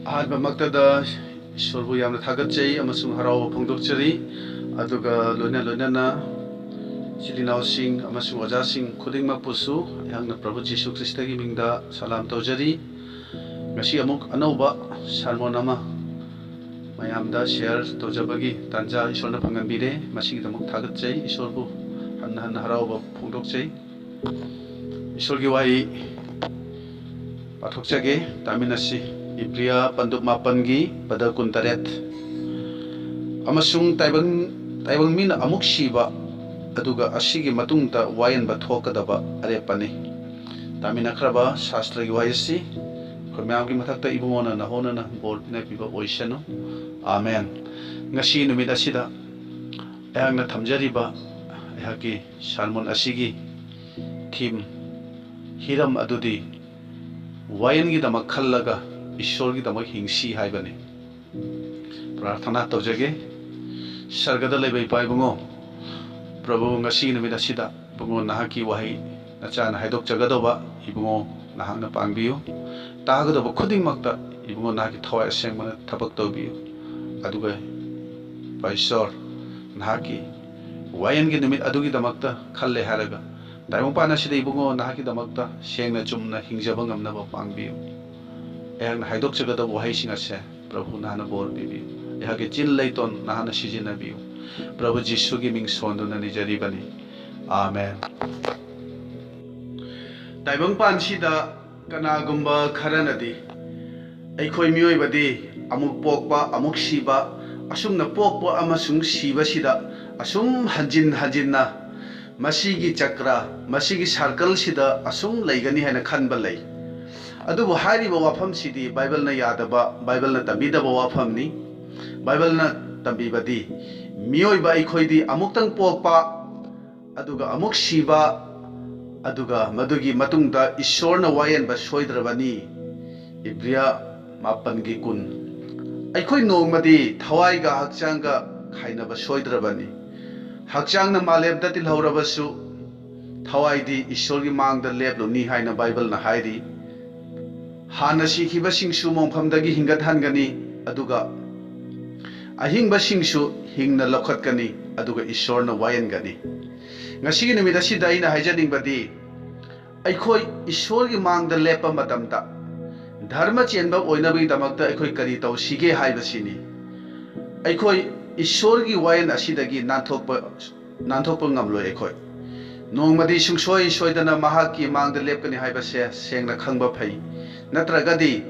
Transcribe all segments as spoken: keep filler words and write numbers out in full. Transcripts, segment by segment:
ꯑꯍꯥꯟꯕꯃꯛꯇꯗ ꯏꯁꯣꯔꯕꯨ ꯌꯥꯝꯅ ꯊꯥꯒꯠꯆꯩ ꯑꯃꯁꯨꯡ ꯍꯔꯥꯎꯕ ꯐꯣꯡꯗꯣꯛꯆꯔꯤ꯫ ꯑꯗꯨꯒ ꯂꯣꯏꯅ ꯂꯣꯏꯅꯅ ꯏꯆꯤꯜ ꯏꯅꯥꯎꯁꯤꯡ ꯑꯃꯁꯨꯡ ꯑꯣꯖꯥꯁꯤꯡ ꯈꯨꯗꯤꯡꯃꯛꯄꯨꯁꯨ ꯑꯩꯍꯥꯛꯅ ꯄ꯭ꯔꯚꯨ ꯖꯤꯁꯨ ꯈ꯭ꯔꯤꯁꯇꯒꯤ ꯃꯤꯡꯗ ꯁꯂꯥꯝ ꯇꯧꯖꯔꯤ꯫ ꯉꯁꯤ ꯑꯃꯨꯛ ꯑꯅꯧꯕ ꯁꯥꯔꯃꯣꯟ ꯑꯃ ꯃꯌꯥꯝꯗ ꯁꯤꯌꯔ ꯇꯧꯖꯕꯒꯤ ꯇꯥꯟꯖꯥ ꯏꯁꯣꯔꯅ ꯐꯪꯍꯟꯕꯤꯔꯦ꯫ ꯃꯁꯤꯒꯤꯗꯃꯛ ꯊꯥꯒꯠꯆꯩ, ꯏꯁꯣꯔꯕꯨ ꯍꯟꯅ ꯍꯟꯅ ꯍꯔꯥꯎꯕ ꯐꯣꯡꯗꯣꯛꯆꯩ꯫ ꯏꯁꯣꯔꯒꯤ ꯋꯥꯍꯩ ꯄꯥꯊꯣꯛꯆꯒꯦ, ꯇꯥꯃꯤꯟꯅꯁꯤ꯫ ꯏꯕ꯭ꯔꯤꯌꯥ ꯄꯟꯗꯨꯞ ꯃꯥꯄꯟꯒꯤ ꯄꯗ ꯀꯨꯟꯇꯔꯦꯠ꯫ ꯑꯃꯁꯨꯡ ꯇꯥꯏꯕꯪ, ꯇꯥꯏꯕꯪ ꯃꯤꯅ ꯑꯃꯨꯛ ꯁꯤꯕ, ꯑꯗꯨꯒ ꯑꯁꯤꯒꯤ ꯃꯇꯨꯡꯗ ꯋꯥꯌꯦꯟꯕ ꯊꯣꯛꯀꯗꯕ ꯑꯔꯦꯞꯄꯅꯤ꯫ ꯇꯥꯃꯤꯟꯅꯈ꯭ꯔꯕ ꯁꯥꯁꯇ꯭ꯔꯒꯤ ꯋꯥꯍꯩ ꯑꯁꯤ ꯑꯩꯈꯣꯏ ꯃꯌꯥꯝꯒꯤ ꯃꯊꯛꯇ ꯏꯕꯨꯡꯉꯣꯅ ꯅꯍꯣꯅꯅ ꯕꯣꯔ ꯄꯤꯅꯕꯤꯕ ꯑꯣꯏꯁꯅꯨ꯫ ꯑꯥꯃꯦꯟ꯫ ꯉꯁꯤ ꯅꯨꯃꯤꯠ ꯑꯁꯤꯗ ꯑꯩꯍꯥꯛꯅ ꯊꯝꯖꯔꯤꯕ ꯑꯩꯍꯥꯛꯀꯤ ꯁꯥꯔꯃꯣꯟ ꯑꯁꯤꯒꯤ ꯊꯤꯝ, ꯍꯤꯔꯝ ꯑꯗꯨꯗꯤ ꯋꯥꯌꯦꯜꯒꯤꯗꯃꯛ ꯈꯜꯂꯒ ꯏꯁꯣꯔꯒꯤꯗꯃꯛ ꯍꯤꯡꯁꯤ ꯍꯥꯏꯕꯅꯤ꯫ ꯄ꯭ꯔꯥꯔꯊꯅꯥ ꯇꯧꯖꯒꯦ꯫ ꯁꯔꯒꯗ ꯂꯩꯕ ꯏꯄꯥ ꯏꯕꯨꯡꯉꯣ, ꯄ꯭ꯔꯚꯨ, ꯉꯁꯤꯒꯤ ꯅꯨꯃꯤꯠ ꯑꯁꯤꯗ ꯏꯕꯨꯡꯉꯣ ꯅꯍꯥꯛꯀꯤ ꯋꯥꯍꯩ ꯅꯆꯥꯅ ꯍꯥꯏꯗꯣꯛꯆꯒꯗꯧꯕ ꯏꯕꯨꯡꯉꯣ ꯅꯍꯥꯛꯅ ꯄꯥꯡꯕꯤꯌꯨ꯫ ꯇꯥꯒꯗꯧꯕ ꯈꯨꯗꯤꯡꯃꯛꯇ ꯏꯕꯨꯡꯉꯣ ꯅꯍꯥꯛꯀꯤ ꯊꯋꯥꯏ ꯑꯁꯦꯡꯕꯅ ꯊꯕꯛ ꯇꯧꯕꯤꯌꯨ꯫ ꯑꯗꯨꯒ ꯏꯄꯥ ꯏꯁꯣꯔ, ꯅꯍꯥꯛꯀꯤ ꯋꯥꯌꯦꯜꯒꯤ ꯅꯨꯃꯤꯠ ꯑꯗꯨꯒꯤꯗꯃꯛꯇ ꯈꯜꯂꯦ ꯍꯥꯏꯔꯒ ꯇꯥꯏꯕꯪꯄꯥꯟ ꯑꯁꯤꯗ ꯏꯕꯨꯡꯉꯣ ꯅꯍꯥꯛꯀꯤꯗꯃꯛꯇ ꯁꯦꯡꯅ ꯆꯨꯝꯅ ꯍꯤꯡꯖꯕ ꯉꯝꯅꯕ ꯄꯥꯡꯕꯤꯌꯨ꯫ ꯑꯩꯍꯥꯛꯅ ꯍꯥꯏꯗꯣꯛꯆꯒꯗꯕ ꯋꯥꯍꯩꯁꯤꯡ ꯑꯁꯦ ꯄ꯭ꯔꯚꯨ ꯅꯍꯥꯛꯅ ꯕꯣꯔ ꯄꯤꯕꯤꯌꯨ꯫ ꯑꯩꯍꯥꯛꯀꯤ ꯆꯤꯟ ꯂꯩꯇꯣꯟ ꯅꯍꯥꯛꯅ ꯁꯤꯖꯤꯟꯅꯕꯤꯌꯨ꯫ ꯄ꯭ꯔꯚꯨ ꯖꯤꯁꯨꯒꯤ ꯃꯤꯡ ꯁꯣꯟꯗꯨꯅ ꯅꯤꯖꯔꯤꯕꯅꯤ꯫ ꯑꯥꯃꯦꯟ꯫ ꯇꯥꯏꯕꯪꯄꯥꯟꯁꯤꯗ ꯀꯅꯥꯒꯨꯝꯕ ꯈꯔꯅꯗꯤ ꯑꯩꯈꯣꯏ ꯃꯤꯑꯣꯏꯕꯗꯤ ꯑꯃꯨꯛ ꯄꯣꯛꯄ, ꯑꯃꯨꯛ ꯁꯤꯕ, ꯑꯁꯨꯝꯅ ꯄꯣꯛꯄ ꯑꯃꯁꯨꯡ ꯁꯤꯕꯁꯤꯗ ꯑꯁꯨꯝ ꯍꯟꯖꯤꯟ ꯍꯟꯖꯤꯟꯅ ꯃꯁꯤꯒꯤ ꯆꯀ꯭ꯔ, ꯃꯁꯤꯒꯤ ꯁꯥꯔꯀꯜꯁꯤꯗ ꯑꯁꯨꯝ ꯂꯩꯒꯅꯤ ꯍꯥꯏꯅ ꯈꯟꯕ ꯂꯩ꯫ ꯑꯗꯨꯕꯨ ꯍꯥꯏꯔꯤꯕ ꯋꯥꯐꯝꯁꯤꯗꯤ ꯕꯥꯏꯕꯜꯅ ꯌꯥꯗꯕ, ꯕꯥꯏꯕꯜꯅ ꯇꯝꯕꯤꯗꯕ ꯋꯥꯐꯝꯅꯤ꯫ ꯕꯥꯏꯕꯜꯅ ꯇꯝꯕꯤꯕꯗꯤ ꯃꯤꯑꯣꯏꯕ ꯑꯩꯈꯣꯏꯗꯤ ꯑꯃꯨꯛꯇꯪ ꯄꯣꯛꯄ, ꯑꯗꯨꯒ ꯑꯃꯨꯛ ꯁꯤꯕ, ꯑꯗꯨꯒ ꯃꯗꯨꯒꯤ ꯃꯇꯨꯡꯗ ꯏꯁꯣꯔꯅ ꯋꯥꯌꯦꯟꯕ ꯁꯣꯏꯗ꯭ꯔꯕꯅꯤ꯫ ꯏꯕ꯭ꯔꯤꯌꯥ ꯃꯥꯄꯟꯒꯤ ꯀꯨꯟ꯫ ꯑꯩꯈꯣꯏ ꯅꯣꯡꯃꯗꯤ ꯊꯋꯥꯏꯒ ꯍꯛꯆꯥꯡꯒ ꯈꯥꯏꯅꯕ ꯁꯣꯏꯗ꯭ꯔꯕꯅꯤ꯫ ꯍꯛꯆꯥꯡꯅ ꯃꯥꯂꯦꯝꯗ ꯇꯤꯜꯍꯧꯔꯕꯁꯨ, ꯊꯋꯥꯏꯗꯤ ꯏꯁꯣꯔꯒꯤ ꯃꯥꯡꯗ ꯂꯦꯞꯂꯨꯅꯤ ꯍꯥꯏꯅ ꯕꯥꯏꯕꯜꯅ ꯍꯥꯏꯔꯤ꯫ ꯍꯥꯟꯅ ꯁꯤꯈꯤꯕꯁꯤꯡꯁꯨ ꯃꯣꯡꯐꯝꯗꯒꯤ ꯍꯤꯡꯒꯠꯍꯟꯒꯅꯤ, ꯑꯗꯨꯒ ꯑꯍꯤꯡꯕꯁꯤꯡꯁꯨ ꯍꯤꯡꯅ ꯂꯧꯈꯠꯀꯅꯤ, ꯑꯗꯨꯒ ꯏꯁꯣꯔꯅ ꯋꯥꯌꯦꯟꯒꯅꯤ꯫ ꯉꯁꯤꯒꯤ ꯅꯨꯃꯤꯠ ꯑꯁꯤꯗ ꯑꯩꯅ ꯍꯥꯏꯖꯅꯤꯡꯕꯗꯤ, ꯑꯩꯈꯣꯏ ꯏꯁꯣꯔꯒꯤ ꯃꯥꯡꯗ ꯂꯦꯞꯄ ꯃꯇꯝꯗ ꯙꯔꯃ ꯆꯦꯟꯕ ꯑꯣꯏꯅꯕꯒꯤꯗꯃꯛꯇ ꯑꯩꯈꯣꯏ ꯀꯔꯤ ꯇꯧꯁꯤꯒꯦ ꯍꯥꯏꯕꯁꯤꯅꯤ꯫ ꯑꯩꯈꯣꯏ ꯏꯁꯣꯔꯒꯤ ꯋꯥꯌꯦꯜ ꯑꯁꯤꯗꯒꯤ ꯅꯥꯟꯊꯣꯛꯄ, ꯅꯥꯟꯊꯣꯛꯄ ꯉꯝꯂꯣꯏ꯫ ꯑꯩꯈꯣꯏ ꯅꯣꯡꯃꯗꯤ ꯁꯨꯡꯁꯣꯏ ꯁꯣꯏꯗꯅ ꯃꯍꯥꯛꯀꯤ ꯃꯥꯡꯗ ꯂꯦꯞꯀꯅꯤ ꯍꯥꯏꯕꯁꯦ ꯁꯦꯡꯅ ꯈꯪꯕ ꯐꯩ꯫ ꯅꯠꯇ꯭ꯔꯒꯗꯤ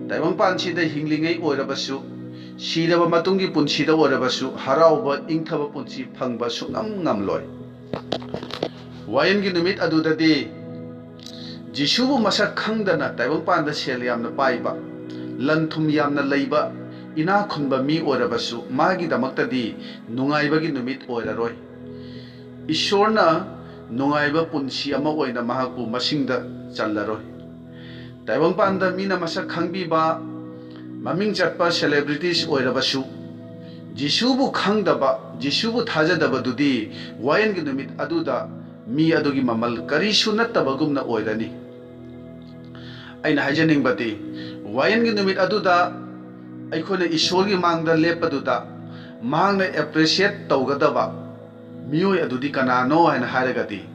ꯇꯥꯏꯕꯪꯄꯥꯟꯁꯤꯗ ꯍꯤꯡꯂꯤꯉꯩ ꯑꯣꯏꯔꯕꯁꯨ, ꯁꯤꯔꯕ ꯃꯇꯨꯡꯒꯤ ꯄꯨꯟꯁꯤꯗ ꯑꯣꯏꯔꯕꯁꯨ ꯍꯔꯥꯎꯕ ꯏꯪꯊꯕ ꯄꯨꯟꯁꯤ ꯐꯪꯕ ꯁꯨꯡꯉꯝ ꯉꯝꯂꯣꯏ꯫ ꯋꯥꯌꯦꯜꯒꯤ ꯅꯨꯃꯤꯠ ꯑꯗꯨꯗꯗꯤ ꯖꯤꯁꯨꯕꯨ ꯃꯁꯛ ꯈꯪꯗꯅ ꯇꯥꯏꯕꯪꯄꯥꯟꯗ ꯁꯦꯜ ꯌꯥꯝꯅ ꯄꯥꯏꯕ, ꯂꯟ ꯊꯨꯝ ꯌꯥꯝꯅ ꯂꯩꯕ, ꯏꯅꯥꯛ ꯈꯨꯟꯕ ꯃꯤ ꯑꯣꯏꯔꯕꯁꯨ ꯃꯥꯒꯤꯗꯃꯛꯇꯗꯤ ꯅꯨꯡꯉꯥꯏꯕꯒꯤ ꯅꯨꯃꯤꯠ ꯑꯣꯏꯔꯔꯣꯏ꯫ ꯏꯁꯣꯔꯅ ꯅꯨꯡꯉꯥꯏꯕ ꯄꯨꯟꯁꯤ ꯑꯃ ꯑꯣꯏꯅ ꯃꯍꯥꯛꯄꯨ ꯃꯁꯤꯡꯗ ꯆꯜꯂꯔꯣꯏ꯫ ꯇꯥꯏꯕꯪꯄꯥꯟꯗ ꯃꯤꯅ ꯃꯁꯛ ꯈꯪꯕꯤꯕ, ꯃꯃꯤꯡ ꯆꯠꯄ celebrities ꯑꯣꯏꯔꯕꯁꯨ, ꯖꯤꯁꯨꯕꯨ ꯈꯪꯗꯕ, ꯖꯤꯁꯨꯕꯨ ꯊꯥꯖꯗꯕꯗꯨꯗꯤ ꯋꯥꯌꯦꯜꯒꯤ ꯅꯨꯃꯤꯠ ꯑꯗꯨꯗ ꯃꯤ ꯑꯗꯨꯒꯤ ꯃꯃꯜ ꯀꯔꯤꯁꯨ ꯅꯠꯇꯕꯒꯨꯝꯅ ꯑꯣꯏꯔꯅꯤ꯫ ꯑꯩꯅ ꯍꯥꯏꯖꯅꯤꯡꯕꯗꯤ, ꯋꯥꯌꯦꯜꯒꯤ ꯅꯨꯃꯤꯠ ꯑꯗꯨꯗ ꯑꯩꯈꯣꯏꯅ ꯏꯁꯣꯔꯒꯤ ꯃꯥꯡꯗ ꯂꯦꯞꯄꯗꯨꯗ ꯃꯍꯥꯛꯅ appreciate ꯇꯧꯒꯗꯕ ꯃꯤꯑꯣꯏ ꯑꯗꯨꯗꯤ ꯀꯅꯥꯅꯣ ꯍꯥꯏꯅ ꯍꯥꯏꯔꯒꯗꯤ,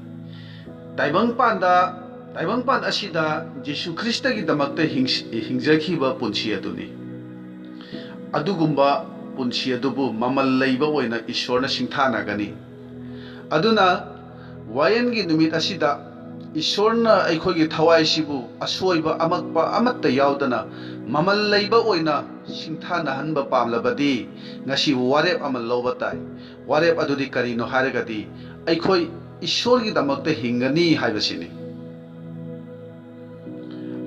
ꯇꯥꯏꯕꯪꯄꯥꯟꯗ, ꯇꯥꯏꯕꯪꯄꯥꯟ ꯑꯁꯤꯗ ꯖꯤꯁꯨ ꯈ꯭ꯔꯤꯁꯇꯒꯤꯗꯃꯛꯇ ꯍꯤꯡꯁ-, ꯍꯤꯡꯖꯈꯤꯕ ꯄꯨꯟꯁꯤ ꯑꯗꯨꯅꯤ꯫ ꯑꯗꯨꯒꯨꯝꯕ ꯄꯨꯟꯁꯤ ꯑꯗꯨꯕꯨ ꯃꯃꯜ ꯂꯩꯕ ꯑꯣꯏꯅ ꯏꯁꯣꯔꯅ ꯁꯤꯡꯊꯥꯅꯒꯅꯤ꯫ ꯑꯗꯨꯅ ꯋꯥꯌꯦꯜꯒꯤ ꯅꯨꯃꯤꯠ ꯑꯁꯤꯗ ꯏꯁꯣꯔꯅ ꯑꯩꯈꯣꯏꯒꯤ ꯊꯋꯥꯏꯁꯤꯕꯨ ꯑꯁꯣꯏꯕ ꯑꯃꯛꯄ ꯑꯃꯠꯇ ꯌꯥꯎꯗꯅ ꯃꯃꯜ ꯂꯩꯕ ꯑꯣꯏꯅ ꯁꯤꯡꯊꯥꯅꯍꯟꯕ ꯄꯥꯝꯂꯕꯗꯤ, ꯉꯁꯤ ꯋꯥꯔꯦꯞ ꯑꯃ ꯂꯧꯕ ꯇꯥꯏ꯫ ꯋꯥꯔꯦꯞ ꯑꯗꯨꯗꯤ ꯀꯔꯤꯅꯣ ꯍꯥꯏꯔꯒꯗꯤ, ꯑꯩꯈꯣꯏ ꯏꯁꯣꯔꯒꯤꯗꯃꯛꯇ ꯍꯤꯡꯒꯅꯤ ꯍꯥꯏꯕꯁꯤꯅꯤ꯫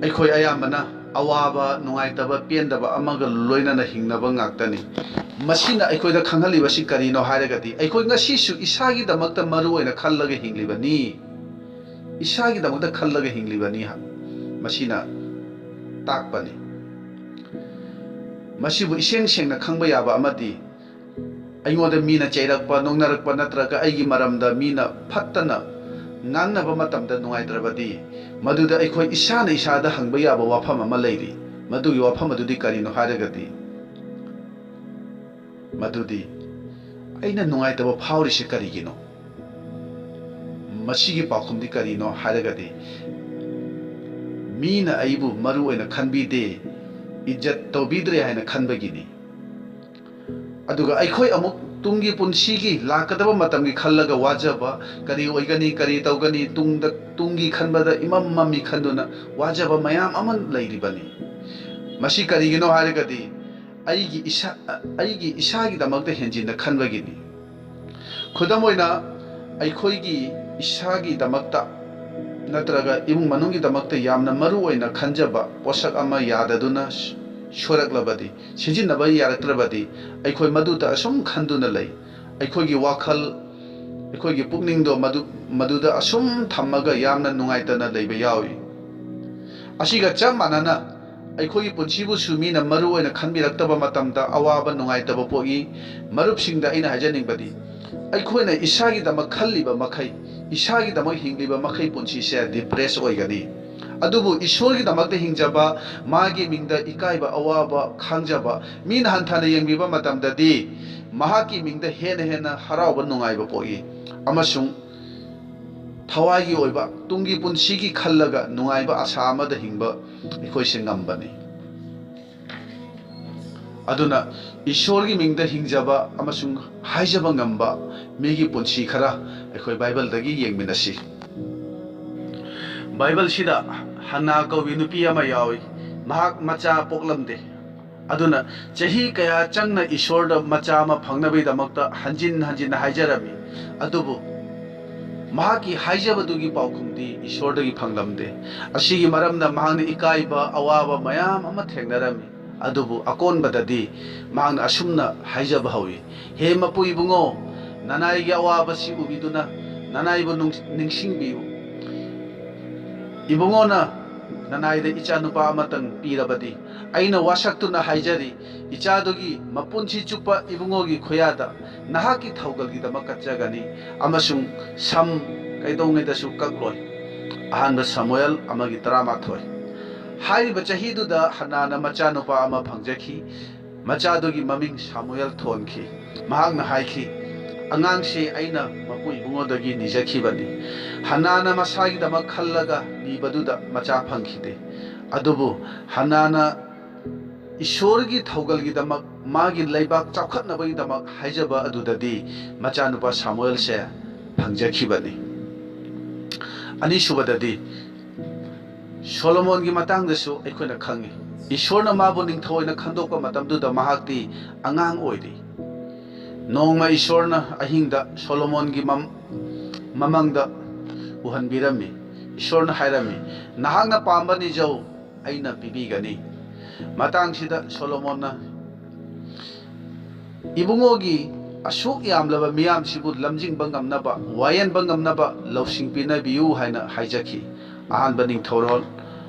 ꯑꯩꯈꯣꯏ ꯑꯌꯥꯝꯕꯅ ꯑꯋꯥꯕ, ꯅꯨꯡꯉꯥꯏꯇꯕ, ꯄꯦꯟꯗꯕ ꯑꯃꯒ ꯂꯣꯏꯅꯅ ꯍꯤꯡꯅꯕ ꯉꯥꯛꯇꯅꯤ꯫ ꯃꯁꯤꯅ ꯑꯩꯈꯣꯏꯗ ꯈꯪꯍꯜꯂꯤꯕꯁꯤ ꯀꯔꯤꯅꯣ ꯍꯥꯏꯔꯒꯗꯤ, ꯑꯩꯈꯣꯏ ꯉꯁꯤꯁꯨ ꯏꯁꯥꯒꯤꯗꯃꯛꯇ ꯃꯔꯨ ꯑꯣꯏꯅ ꯈꯜꯂꯒ ꯍꯤꯡꯂꯤꯕꯅꯤ꯫ ꯏꯁꯥꯒꯤꯗꯃꯛꯇ ꯈꯜꯂꯒ ꯍꯤꯡꯂꯤꯕꯅꯤ꯫ ꯃꯁꯤꯅ ꯇꯥꯛꯄꯅꯤ꯫ ꯃꯁꯤꯕꯨ ꯏꯁꯦꯡ ꯁꯦꯡꯅ ꯈꯪꯕ ꯌꯥꯕ ꯑꯃꯗꯤ, ꯑꯩꯉꯣꯟꯗ ꯃꯤꯅ ꯆꯩꯔꯛꯄ, ꯅꯣꯛꯅꯔꯛꯄ ꯅꯠꯇ꯭ꯔꯒ ꯑꯩꯒꯤ ꯃꯔꯝꯗ ꯃꯤꯅ ꯐꯠꯇꯅ ꯉꯥꯡꯅꯕ ꯃꯇꯝꯗ ꯅꯨꯡꯉꯥꯏꯇ꯭ꯔꯕꯗꯤ, ꯃꯗꯨꯗ ꯑꯩꯈꯣꯏ ꯏꯁꯥꯅ ꯏꯁꯥꯗ ꯍꯪꯕ ꯌꯥꯕ ꯋꯥꯐꯝ ꯑꯃ ꯂꯩꯔꯤ꯫ ꯃꯗꯨꯒꯤ ꯋꯥꯐꯝ ꯑꯗꯨꯗꯤ ꯀꯔꯤꯅꯣ ꯍꯥꯏꯔꯒꯗꯤ, ꯃꯗꯨꯗꯤ, "ꯑꯩꯅ ꯅꯨꯡꯉꯥꯏꯇꯕ ꯐꯥꯎꯔꯤꯁꯦ ꯀꯔꯤꯒꯤꯅꯣ?" ꯃꯁꯤꯒꯤ ꯄꯥꯎꯈꯨꯝꯗꯤ ꯀꯔꯤꯅꯣ ꯍꯥꯏꯔꯒꯗꯤ, ꯃꯤꯅ ꯑꯩꯕꯨ ꯃꯔꯨ ꯑꯣꯏꯅ ꯈꯟꯕꯤꯗꯦ, ꯏꯖꯠ ꯇꯧꯕꯤꯗ꯭ꯔꯦ ꯍꯥꯏꯅ ꯈꯟꯕꯒꯤꯅꯤ꯫ ꯑꯗꯨꯒ ꯑꯩꯈꯣꯏ ꯑꯃꯨꯛ ꯇꯨꯡꯒꯤ ꯄꯨꯟꯁꯤꯒꯤ ꯂꯥꯛꯀꯗꯕ ꯃꯇꯝꯒꯤ ꯈꯜꯂꯒ ꯋꯥꯖꯕ, ꯀꯔꯤ ꯑꯣꯏꯒꯅꯤ, ꯀꯔꯤ ꯇꯧꯒꯅꯤ, ꯇꯨꯡꯗ, ꯇꯨꯡꯒꯤ ꯈꯟꯕꯗ ꯏꯃꯝ ꯃꯝꯃꯤ ꯈꯟꯗꯨꯅ ꯋꯥꯖꯕ ꯃꯌꯥꯝ ꯑꯃ ꯂꯩꯔꯤꯕꯅꯤ꯫ ꯃꯁꯤ ꯀꯔꯤꯒꯤꯅꯣ ꯍꯥꯏꯔꯒꯗꯤ, ꯑꯩꯒꯤ ꯏꯁꯥ, ꯑꯩꯒꯤ ꯏꯁꯥꯒꯤꯗꯃꯛꯇ ꯍꯦꯟꯖꯤꯟꯅ ꯈꯟꯕꯒꯤꯅꯤ꯫ ꯈꯨꯗꯝ ꯑꯣꯏꯅ, ꯑꯩꯈꯣꯏꯒꯤ ꯏꯁꯥꯒꯤꯗꯃꯛꯇ ꯅꯠꯇ꯭ꯔꯒ ꯏꯃꯨꯡ ꯃꯅꯨꯡꯒꯤꯗꯃꯛꯇ ꯌꯥꯝꯅ ꯃꯔꯨ ꯑꯣꯏꯅ ꯈꯟꯖꯕ ꯄꯣꯠꯁꯛ ꯑꯃ ꯌꯥꯗꯗꯨꯅ ꯁꯣꯏꯔꯛꯂꯕꯗꯤ, ꯁꯤꯖꯤꯟꯅꯕ ꯌꯥꯔꯛꯇ꯭ꯔꯕꯗꯤ, ꯑꯩꯈꯣꯏ ꯃꯗꯨꯗ ꯑꯁꯨꯝ ꯈꯟꯗꯨꯅ ꯂꯩ꯫ ꯑꯩꯈꯣꯏꯒꯤ ꯋꯥꯈꯜ, ꯑꯩꯈꯣꯏꯒꯤ ꯄꯨꯛꯅꯤꯡꯗꯣ ꯃꯗꯨ, ꯃꯗꯨꯗ ꯑꯁꯨꯝ ꯊꯝꯃꯒ ꯌꯥꯝꯅ ꯅꯨꯡꯉꯥꯏꯇꯅ ꯂꯩꯕ ꯌꯥꯎꯏ꯫ ꯑꯁꯤꯒ ꯆꯞ ꯃꯥꯟꯅꯅ, ꯑꯩꯈꯣꯏꯒꯤ ꯄꯨꯟꯁꯤꯕꯨꯁꯨ ꯃꯤꯅ ꯃꯔꯨ ꯑꯣꯏꯅ ꯈꯟꯕꯤꯔꯛꯇꯕ ꯃꯇꯝꯗ ꯑꯋꯥꯕ, ꯅꯨꯡꯉꯥꯏꯇꯕ ꯄꯣꯛꯏ꯫ ꯃꯔꯨꯞꯁꯤꯡꯗ ꯑꯩꯅ ꯍꯥꯏꯖꯅꯤꯡꯕꯗꯤ, ꯑꯩꯈꯣꯏꯅ ꯏꯁꯥꯒꯤꯗꯃꯛ ꯈꯜꯂꯤꯕ ꯃꯈꯩ, ꯏꯁꯥꯒꯤꯗꯃꯛ ꯍꯤꯡꯂꯤꯕ ꯃꯈꯩ ꯄꯨꯟꯁꯤꯁꯦ depress ꯑꯣꯏꯒꯅꯤ꯫ ꯑꯗꯨꯕꯨ ꯏꯁꯣꯔꯒꯤꯗꯃꯛꯇ ꯍꯤꯡꯖꯕ, ꯃꯥꯒꯤ ꯃꯤꯡꯗ ꯏꯀꯥꯏꯕ, ꯑꯋꯥꯕ ꯈꯥꯡꯖꯕ, ꯃꯤꯅ ꯍꯟꯊꯅ ꯌꯦꯡꯕꯤꯕ ꯃꯇꯝꯗꯗꯤ ꯃꯍꯥꯛꯀꯤ ꯃꯤꯡꯗ ꯍꯦꯟꯅ ꯍꯦꯟꯅ ꯍꯔꯥꯎꯕ, ꯅꯨꯡꯉꯥꯏꯕ ꯄꯣꯛꯏ꯫ ꯑꯃꯁꯨꯡ ꯊꯋꯥꯏꯒꯤ ꯑꯣꯏꯕ ꯇꯨꯡꯒꯤ ꯄꯨꯟꯁꯤꯒꯤ ꯈꯜꯂꯒ ꯅꯨꯡꯉꯥꯏꯕ ꯑꯁꯥ ꯑꯃꯗ ꯍꯤꯡꯕ ꯑꯩꯈꯣꯏꯁꯦ ꯉꯝꯕꯅꯤ꯫ ꯑꯗꯨꯅ ꯏꯁꯣꯔꯒꯤ ꯃꯤꯡꯗ ꯍꯤꯡꯖꯕ ꯑꯃꯁꯨꯡ ꯍꯥꯏꯖꯕ ꯉꯝꯕ ꯃꯤꯒꯤ ꯄꯨꯟꯁꯤ ꯈꯔ ꯑꯩꯈꯣꯏ ꯕꯥꯏꯕꯜꯗꯒꯤ ꯌꯦꯡꯃꯤꯟꯅꯁꯤ꯫ ꯕꯥꯏꯕꯜꯁꯤꯗ ꯍꯟꯅꯥ ꯀꯧꯕꯤ ꯅꯨꯄꯤ ꯑꯃ ꯌꯥꯎꯏ꯫ ꯃꯍꯥꯛ ꯃꯆꯥ ꯄꯣꯛꯂꯝꯗꯦ꯫ ꯑꯗꯨꯅ ꯆꯍꯤ ꯀꯌꯥ ꯆꯪꯅ ꯏꯁꯣꯔꯗ ꯃꯆꯥ ꯑꯃ ꯐꯪꯅꯕꯒꯤꯗꯃꯛꯇ ꯍꯟꯖꯤꯟ ꯍꯟꯖꯤꯟ ꯍꯥꯏꯖꯔꯝꯃꯤ꯫ ꯑꯗꯨꯕꯨ ꯃꯍꯥꯛꯀꯤ ꯍꯥꯏꯖꯕꯗꯨꯒꯤ ꯄꯥꯎꯈꯨꯝꯗꯤ ꯏꯁꯣꯔꯗꯒꯤ ꯐꯪꯂꯝꯗꯦ꯫ ꯑꯁꯤꯒꯤ ꯃꯔꯝꯅ ꯃꯍꯥꯛꯅ ꯏꯀꯥꯏꯕ, ꯑꯋꯥꯕ ꯃꯌꯥꯝ ꯑꯃ ꯊꯦꯡꯅꯔꯝꯃꯤ꯫ ꯑꯗꯨꯕꯨ ꯑꯀꯣꯟꯕꯗꯗꯤ ꯃꯍꯥꯛꯅ ꯑꯁꯨꯝꯅ ꯍꯥꯏꯖꯕ ꯍꯧꯏ, "ꯍꯦ ꯃꯄꯨ ꯏꯕꯨꯡꯉꯣ, ꯅꯅꯥꯏꯒꯤ ꯑꯋꯥꯕꯁꯤ ꯎꯕꯤꯗꯨꯅ ꯅꯅꯥꯏꯕꯨ ꯅꯨꯡ-, ꯅꯤꯡꯁꯤꯡꯕꯤꯌꯨ꯫ ꯏꯕꯨꯡꯉꯣꯅ ꯅꯅꯥꯏꯗ ꯏꯆꯥ ꯅꯨꯄꯥ ꯑꯃꯇꯪ ꯄꯤꯔꯕꯗꯤ, ꯑꯩꯅ ꯋꯥꯁꯛꯇꯨꯅ ꯍꯥꯏꯖꯔꯤ, ꯏꯆꯥꯗꯨꯒꯤ ꯃꯄꯨꯟꯁꯤ ꯆꯨꯞꯄ ꯏꯕꯨꯡꯉꯣꯒꯤ ꯈꯨꯌꯥꯗ ꯅꯍꯥꯛꯀꯤ ꯊꯧꯒꯜꯒꯤꯗꯃꯛ ꯀꯠꯆꯒꯅꯤ ꯑꯃꯁꯨꯡ ꯁꯝ ꯀꯩꯗꯧꯉꯩꯗꯁꯨ ꯀꯛꯂꯣꯏ꯫ ꯑꯍꯥꯟꯕ ꯁꯥꯃꯨꯑꯦꯜ ꯑꯃꯒꯤ ꯇꯔꯥꯃꯥꯊꯣꯏ꯫ ꯍꯥꯏꯔꯤꯕ ꯆꯍꯤꯗꯨꯗ ꯍꯟꯅꯥꯅ ꯃꯆꯥꯅꯨꯄꯥ ꯑꯃ ꯐꯪꯖꯈꯤ꯫ ꯃꯆꯥꯗꯨꯒꯤ ꯃꯃꯤꯡ ꯁꯥꯃꯨꯑꯦꯜ ꯊꯣꯟꯈꯤ꯫ ꯃꯍꯥꯛꯅ ꯍꯥꯏꯈꯤ, "ꯑꯉꯥꯡꯁꯤ ꯑꯩꯅ ꯃꯄꯨ ꯏꯕꯨꯡꯉꯣꯗꯒꯤ ꯅꯤꯖꯈꯤꯕꯅꯤ꯫" ꯍꯟꯅꯥꯅ ꯃꯁꯥꯒꯤꯗꯃꯛ ꯈꯜꯂꯒ ꯅꯤꯕꯗꯨꯗ ꯃꯆꯥ ꯐꯪꯈꯤꯗꯦ꯫ ꯑꯗꯨꯕꯨ ꯍꯟꯅꯥꯅ ꯏꯁꯣꯔꯒꯤ ꯊꯧꯒꯜꯒꯤꯗꯃꯛ, ꯃꯥꯒꯤ ꯂꯩꯕꯥꯛ ꯆꯥꯎꯈꯠꯅꯕꯒꯤꯗꯃꯛ ꯍꯥꯏꯖꯕ ꯑꯗꯨꯗꯗꯤ ꯃꯆꯥꯅꯨꯄꯥ ꯁꯥꯃꯨꯑꯦꯜꯁꯦ ꯐꯪꯖꯈꯤꯕꯅꯤ꯫ ꯑꯅꯤꯁꯨꯕꯗꯗꯤ, ꯁꯣꯂꯣꯃꯣꯟꯒꯤ ꯃꯇꯥꯡꯗꯁꯨ ꯑꯩꯈꯣꯏꯅ ꯈꯪꯉꯤ꯫ ꯏꯁꯣꯔꯅ ꯃꯥꯕꯨ ꯅꯤꯡꯊꯧ ꯑꯣꯏꯅ ꯈꯟꯗꯣꯛꯄ ꯃꯇꯝꯗꯨꯗ ꯃꯍꯥꯛꯇꯤ ꯑꯉꯥꯡ ꯑꯣꯏꯔꯤ꯫ ꯅꯣꯡꯃ ꯏꯁꯣꯔꯅ ꯑꯍꯤꯡꯗ ꯁꯣꯂꯣꯃꯣꯟꯒꯤ ꯃꯝ-, ꯃꯃꯪꯗ ꯎꯍꯟꯕꯤꯔꯝꯃꯤ꯫ ꯏꯁꯣꯔꯅ ꯍꯥꯏꯔꯝꯃꯤ, "ꯅꯍꯥꯛꯅ ꯄꯥꯝꯕ ꯅꯤꯖꯧ, ꯑꯩꯅ ꯄꯤꯕꯤꯒꯅꯤ꯫" ꯃꯇꯥꯡꯁꯤꯗ ꯁꯣꯂꯣꯃꯣꯟꯅ ꯏꯕꯨꯡꯉꯣꯒꯤ ꯑꯁꯨꯛ ꯌꯥꯝꯂꯕ ꯃꯤꯌꯥꯝꯁꯤꯕꯨ ꯂꯝꯖꯤꯡꯕ ꯉꯝꯅꯕ, ꯋꯥꯌꯦꯟꯕ ꯉꯝꯅꯕ ꯂꯧꯁꯤꯡ ꯄꯤꯅꯕꯤꯌꯨ ꯍꯥꯏꯅ ꯍꯥꯏꯖꯈꯤ꯫ ꯑꯍꯥꯟꯕ ꯅꯤꯡꯊꯧꯔꯣꯜ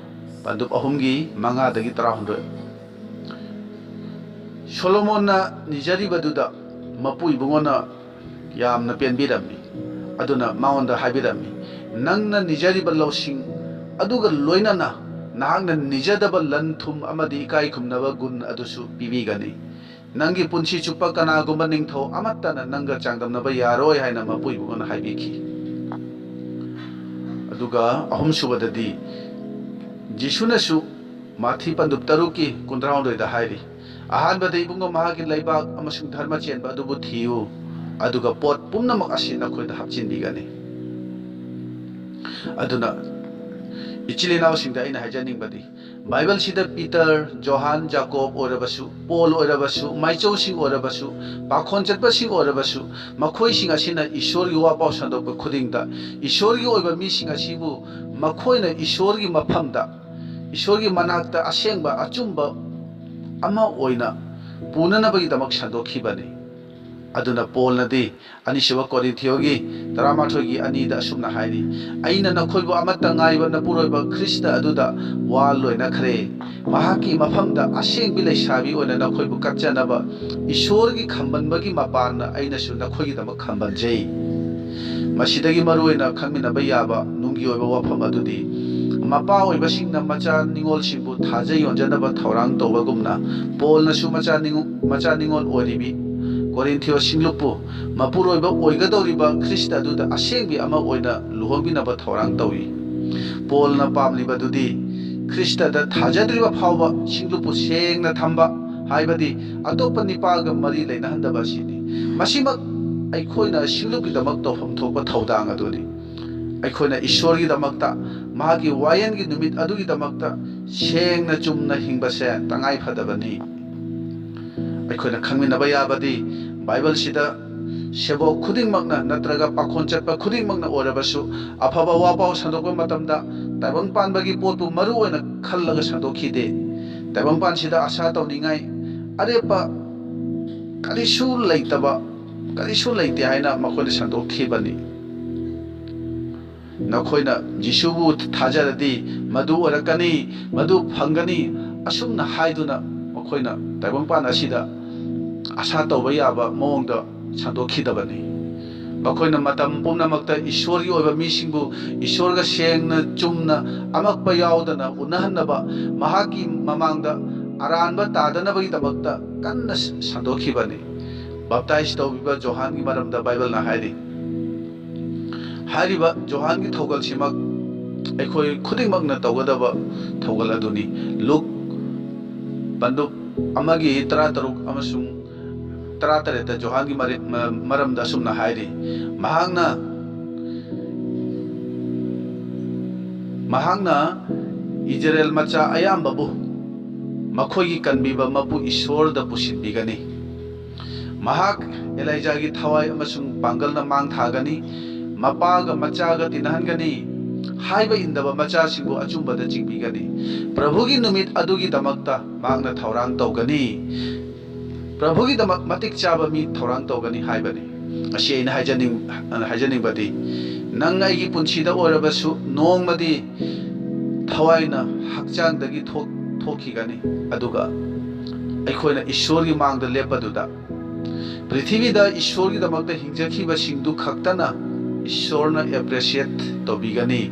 ꯄꯟꯗꯨꯞ ꯑꯍꯨꯝꯒꯤ ꯃꯉꯥꯗꯒꯤ ꯇꯔꯥꯍꯨꯝꯗꯣꯏ꯫ ꯁꯣꯂꯣꯃꯣꯟꯅ ꯅꯤꯖꯔꯤꯕꯗꯨꯗ ꯃꯄꯨ ꯏꯕꯨꯡꯉꯣꯅ ꯌꯥꯝꯅ ꯄꯦꯟꯕꯤꯔꯝꯃꯤ꯫ ꯑꯗꯨꯅ ꯃꯉꯣꯟꯗ ꯍꯥꯏꯕꯤꯔꯝꯃꯤ, "ꯅꯪꯅ ꯅꯤꯖꯔꯤꯕ ꯂꯧꯁꯤꯡ ꯑꯗꯨꯒ ꯂꯣꯏꯅꯅ ꯅꯍꯥꯛꯅ ꯅꯤꯖꯗꯕ ꯂꯟ ꯊꯨꯝ ꯑꯃꯗꯤ ꯏꯀꯥꯏ ꯈꯨꯝꯅꯕ ꯒꯨꯟ ꯑꯗꯨꯁꯨ ꯄꯤꯕꯤꯒꯅꯤ꯫ ꯅꯪꯒꯤ ꯄꯨꯟꯁꯤ ꯆꯨꯞꯄ ꯀꯅꯥꯒꯨꯝꯕ ꯅꯤꯡꯊꯧ ꯑꯃꯠꯇꯅ ꯅꯪꯒ ꯆꯥꯡꯗꯝꯅꯕ ꯌꯥꯔꯣꯏ" ꯍꯥꯏꯅ ꯃꯄꯨ ꯏꯕꯨꯡꯉꯣꯅ ꯍꯥꯏꯕꯤꯈꯤ꯫ ꯑꯗꯨꯒ ꯑꯍꯨꯝꯁꯨꯕꯗꯗꯤ, ꯖꯤꯁꯨꯅꯁꯨ ꯃꯥꯊꯤ ꯄꯟꯗꯨꯞ ꯇꯔꯨꯛꯀꯤ ꯀꯨꯟꯊ꯭ꯔꯥꯍꯨꯝꯗꯣꯏꯗ ꯍꯥꯏꯔꯤ, "ꯑꯍꯥꯟꯕꯗ ꯏꯕꯨꯡꯉꯣ ꯃꯍꯥꯛꯀꯤ ꯂꯩꯕꯥꯛ ꯑꯃꯁꯨꯡ ꯙꯔꯃ ꯆꯦꯟꯕ ꯑꯗꯨꯕꯨ ꯊꯤꯌꯨ, ꯑꯗꯨꯒ ꯄꯣꯠ ꯄꯨꯝꯅꯃꯛ ꯑꯁꯤ ꯅꯈꯣꯏꯗ ꯍꯥꯞꯆꯤꯟꯕꯤꯒꯅꯤ꯫" ꯑꯗꯨꯅ ꯏꯆꯤꯜ ꯏꯅꯥꯎꯁꯤꯡꯗ ꯑꯩꯅ ꯍꯥꯏꯖꯅꯤꯡꯕꯗꯤ, ꯕꯥꯏꯕꯜꯁꯤꯗ ꯄꯤꯇꯔ, ꯖꯣꯍꯥꯟ, ꯖꯥꯀꯣꯕ ꯑꯣꯏꯔꯕꯁꯨ, ꯄꯣꯜ ꯑꯣꯏꯔꯕꯁꯨ, ꯃꯥꯏꯆꯧꯁꯤꯡ ꯑꯣꯏꯔꯕꯁꯨ, ꯄꯥꯈꯣꯟ ꯆꯠꯄꯁꯤꯡ ꯑꯣꯏꯔꯕꯁꯨ, ꯃꯈꯣꯏꯁꯤꯡ ꯑꯁꯤꯅ ꯏꯁꯣꯔꯒꯤ ꯋꯥꯄꯥꯎ ꯁꯟꯗꯣꯛꯄ ꯈꯨꯗꯤꯡꯗ ꯏꯁꯣꯔꯒꯤ ꯑꯣꯏꯕ ꯃꯤꯁꯤꯡ ꯑꯁꯤꯕꯨ ꯃꯈꯣꯏꯅ ꯏꯁꯣꯔꯒꯤ ꯃꯐꯝꯗ, ꯏꯁꯣꯔꯒꯤ ꯃꯅꯥꯛꯇ ꯑꯁꯦꯡꯕ ꯑꯆꯨꯝꯕ ꯑꯃ ꯑꯣꯏꯅ ꯄꯨꯅꯅꯕꯒꯤꯗꯃꯛ ꯁꯟꯗꯣꯛꯈꯤꯕꯅꯤ꯫ ꯑꯗꯨꯅ ꯄꯣꯜꯅꯗꯤ ꯑꯅꯤꯁꯨꯕ ꯀꯣꯔꯤꯟꯊꯤꯌꯣꯒꯤ ꯇꯔꯥꯃꯥꯊꯣꯏꯒꯤ ꯑꯅꯤꯗ ꯑꯁꯨꯝꯅ ꯍꯥꯏꯔꯤ, "ꯑꯩꯅ ꯅꯈꯣꯏꯕꯨ ꯑꯃꯠꯇ ꯉꯥꯏꯕ ꯅꯄꯨꯔꯣꯏꯕ ꯈ꯭ꯔꯤꯁꯇ ꯑꯗꯨꯗ ꯋꯥ ꯂꯣꯏꯅꯈ꯭ꯔꯦ꯫ ꯃꯍꯥꯛꯀꯤ ꯃꯐꯝꯗ ꯑꯁꯦꯡꯕꯤ ꯂꯩꯁꯥꯕꯤ ꯑꯣꯏꯅ ꯅꯈꯣꯏꯕꯨ ꯀꯠꯆꯅꯕ ꯏꯁꯣꯔꯒꯤ ꯈꯝꯕꯟꯕꯒꯤ ꯃꯄꯥꯟꯅ ꯑꯩꯅꯁꯨ ꯅꯈꯣꯏꯒꯤꯗꯃꯛ ꯈꯝꯕꯟꯖꯩ꯫" ꯃꯁꯤꯗꯒꯤ ꯃꯔꯨꯑꯣꯏꯅ ꯈꯪꯃꯤꯟꯅꯕ ꯌꯥꯕ ꯅꯨꯡꯒꯤ ꯑꯣꯏꯕ ꯋꯥꯐꯝ ꯑꯗꯨꯗꯤ, ꯃꯄꯥ ꯑꯣꯏꯕꯁꯤꯡꯅ ꯃꯆꯥ ꯅꯤꯉꯣꯜꯁꯤꯡꯕꯨ ꯊꯥꯖ ꯌꯣꯟꯖꯅꯕ ꯊꯧꯔꯥꯡ ꯇꯧꯕꯒꯨꯝꯅ, ꯄꯣꯜꯅꯁꯨ ꯃꯆꯥ ꯅꯤꯉꯣ-, ꯃꯆꯥ ꯅꯤꯉꯣꯜ ꯑꯣꯏꯔꯤꯕꯤ ꯀꯣꯔꯤꯟꯊꯤꯌꯣ ꯁꯤꯡꯂꯨꯞꯄꯨ ꯃꯄꯨꯔꯣꯏꯕ ꯑꯣꯏꯒꯗꯧꯔꯤꯕ ꯈ꯭ꯔꯤꯁꯇ ꯑꯗꯨꯗ ꯑꯁꯦꯡꯕꯤ ꯑꯃ ꯑꯣꯏꯅ ꯂꯨꯍꯣꯡꯃꯤꯟꯅꯕ ꯊꯧꯔꯥꯡ ꯇꯧꯏ꯫ ꯄꯣꯜꯅ ꯄꯥꯝꯂꯤꯕꯗꯨꯗꯤ ꯈ꯭ꯔꯤꯁꯇꯗ ꯊꯥꯖꯗ꯭ꯔꯤꯕ ꯐꯥꯎꯕ ꯁꯤꯡꯂꯨꯞꯄꯨ ꯁꯦꯡꯅ ꯊꯝꯕ, ꯍꯥꯏꯕꯗꯤ ꯑꯇꯣꯞꯄ ꯅꯤꯄꯥꯒ ꯃꯔꯤ ꯂꯩꯅꯍꯟꯗꯕ ꯑꯁꯤꯅꯤ꯫ ꯃꯁꯤꯃꯛ ꯑꯩꯈꯣꯏꯅ ꯁꯤꯡꯂꯨꯞꯀꯤꯗꯃꯛ ꯇꯧꯐꯝ ꯊꯣꯛꯄ ꯊꯧꯗꯥꯡ ꯑꯗꯨꯅꯤ꯫ ꯑꯩꯈꯣꯏꯅ ꯏꯁꯣꯔꯒꯤꯗꯃꯛꯇ, ꯃꯍꯥꯛꯀꯤ ꯋꯥꯌꯦꯜꯒꯤ ꯅꯨꯃꯤꯠ ꯑꯗꯨꯒꯤꯗꯃꯛꯇ ꯁꯦꯡꯅ ꯆꯨꯝꯅ ꯍꯤꯡꯕꯁꯦ ꯇꯉꯥꯏ ꯐꯗꯕꯅꯤ꯫ ꯑꯩꯈꯣꯏꯅ ꯈꯪꯃꯤꯟꯅꯕ ꯌꯥꯕꯗꯤ, ꯕꯥꯏꯕꯜꯁꯤꯗ ꯁꯦꯕꯣꯛ ꯈꯨꯗꯤꯡꯃꯛꯅ ꯅꯠꯇ꯭ꯔꯒ ꯄꯥꯈꯣꯟ ꯆꯠꯄ ꯈꯨꯗꯤꯡꯃꯛꯅ ꯑꯣꯏꯔꯕꯁꯨ, ꯑꯐꯕ ꯋꯥ ꯄꯥꯎ ꯁꯟꯗꯣꯛꯄ ꯃꯇꯝꯗ ꯇꯥꯏꯕꯪ ꯄꯥꯟꯕꯒꯤ ꯄꯣꯠꯄꯨ ꯃꯔꯨ ꯑꯣꯏꯅ ꯈꯜꯂꯒ ꯁꯟꯗꯣꯛꯈꯤꯗꯦ꯫ ꯇꯥꯏꯕꯪ ꯄꯥꯟꯁꯤꯗ ꯑꯁꯥ ꯇꯧꯅꯤꯡꯉꯥꯏ ꯑꯔꯦꯞꯄ ꯀꯔꯤꯁꯨ ꯂꯩꯇꯕ, ꯀꯔꯤꯁꯨ ꯂꯩꯇꯦ ꯍꯥꯏꯅ ꯃꯈꯣꯏꯅ ꯁꯟꯗꯣꯛꯈꯤꯕꯅꯤ꯫ "ꯅꯈꯣꯏꯅ ꯖꯤꯁꯨꯕꯨ ꯊꯥꯖꯔꯗꯤ ꯃꯗꯨ ꯑꯣꯏꯔꯛꯀꯅꯤ, ꯃꯗꯨ ꯐꯪꯒꯅꯤ," ꯑꯁꯨꯝꯅ ꯍꯥꯏꯗꯨꯅ ꯃꯈꯣꯏꯅ ꯇꯥꯏꯕꯪꯄꯥꯟ ꯑꯁꯤꯗ ꯑꯁꯥ ꯇꯧꯕ ꯌꯥꯕ ꯃꯑꯣꯡꯗ ꯁꯟꯗꯣꯛꯈꯤꯗꯕꯅꯤ꯫ ꯃꯈꯣꯏꯅ ꯃꯇꯝ ꯄꯨꯝꯅꯃꯛꯇ ꯏꯁꯣꯔꯒꯤ ꯑꯣꯏꯕ ꯃꯤꯁꯤꯡꯕꯨ ꯏꯁꯣꯔꯒ ꯁꯦꯡꯅ ꯆꯨꯝꯅ ꯑꯃꯛꯄ ꯌꯥꯎꯗꯅ ꯎꯅꯍꯟꯅꯕ, ꯃꯍꯥꯛꯀꯤ ꯃꯃꯥꯡꯗ ꯑꯔꯥꯟꯕ ꯇꯥꯗꯅꯕꯒꯤꯗꯃꯛꯇ ꯀꯟꯅ ꯁꯟꯗꯣꯛꯈꯤꯕꯅꯤ꯫ ꯕꯞꯇꯥꯏꯖ ꯇꯧꯕꯤꯕ ꯖꯣꯍꯥꯟꯒꯤ ꯃꯔꯝꯗ ꯕꯥꯏꯕꯜꯅ ꯍꯥꯏꯔꯤ꯫ ꯍꯥꯏꯔꯤꯕ ꯖꯣꯍꯥꯟꯒꯤ ꯊꯧꯒꯜꯁꯤꯃꯛ ꯑꯩꯈꯣꯏ ꯈꯨꯗꯤꯡꯃꯛꯅ ꯇꯧꯒꯗꯕ ꯊꯧꯒꯜ ꯑꯗꯨꯅꯤ꯫ ꯂꯨꯛ ꯄꯟꯗꯨꯞ ꯑꯃꯒꯤ ꯇꯔꯥꯇꯔꯨꯛ ꯑꯃꯁꯨꯡ ꯇꯔꯥꯇꯔꯦꯠꯇ ꯖꯣꯍꯥꯟꯒꯤ ꯃꯔꯤ-, ꯃ-, ꯃꯔꯝꯗ ꯑꯁꯨꯝꯅ ꯍꯥꯏꯔꯤ, "ꯃꯍꯥꯛꯅ, ꯃꯍꯥꯛꯅ ꯏꯖꯔꯦꯜ ꯃꯆꯥ ꯑꯌꯥꯝꯕꯕꯨ ꯃꯈꯣꯏꯒꯤ ꯀꯟꯕꯤꯕ ꯃꯄꯨ ꯏꯁꯣꯔꯗ ꯄꯨꯁꯤꯟꯕꯤꯒꯅꯤ꯫ ꯃꯍꯥꯛ ꯑꯦꯂꯥꯏꯖꯥꯒꯤ ꯊꯋꯥꯏ ꯑꯃꯁꯨꯡ ꯄꯥꯡꯒꯜꯅ ꯃꯥꯡ ꯊꯥꯒꯅꯤ꯫ ꯃꯄꯥꯒ ꯃꯆꯥꯒ ꯇꯤꯟꯅꯍꯟꯒꯅꯤ꯫ ꯍꯥꯏꯕ ꯏꯟꯗꯕ ꯃꯆꯥꯁꯤꯡꯕꯨ ꯑꯆꯨꯝꯕꯗ ꯆꯤꯡꯕꯤꯒꯅꯤ꯫ ꯄ꯭ꯔꯚꯨꯒꯤ ꯅꯨꯃꯤꯠ ꯑꯗꯨꯒꯤꯗꯃꯛꯇ ꯃꯍꯥꯛꯅ ꯊꯧꯔꯥꯡ ꯇꯧꯒꯅꯤ꯫" ꯄ꯭ꯔꯚꯨꯒꯤꯗꯃꯛ ꯃꯇꯤꯛ ꯆꯥꯕ ꯃꯤ ꯊꯧꯔꯥꯡ ꯇꯧꯒꯅꯤ ꯍꯥꯏꯕꯅꯤ꯫ ꯉꯁꯤ ꯑꯩꯅ ꯍꯥꯏꯖꯅꯤꯡ-, ꯍꯥꯏꯖꯅꯤꯡꯕꯗꯤ, ꯅꯪ ꯑꯩꯒꯤ ꯄꯨꯟꯁꯤꯗ ꯑꯣꯏꯔꯕꯁꯨ ꯅꯣꯡꯃꯗꯤ ꯊꯋꯥꯏꯅ ꯍꯛꯆꯥꯡꯗꯒꯤ ꯊꯣꯛ-, ꯊꯣꯛꯈꯤꯒꯅꯤ꯫ ꯑꯗꯨꯒ ꯑꯩꯈꯣꯏꯅ ꯏꯁꯣꯔꯒꯤ ꯃꯥꯡꯗ ꯂꯦꯞꯄꯗꯨꯗ, ꯄ꯭ꯔꯤꯊꯤꯕꯤꯗ ꯏꯁꯣꯔꯒꯤꯗꯃꯛꯇ ꯍꯤꯡꯖꯈꯤꯕꯁꯤꯡꯗꯨ ꯈꯛꯇꯅ ꯏꯁꯣꯔꯅ ꯑꯦꯄ꯭ꯔꯤꯁꯤꯌꯦꯠ ꯇꯧꯕꯤꯒꯅꯤ,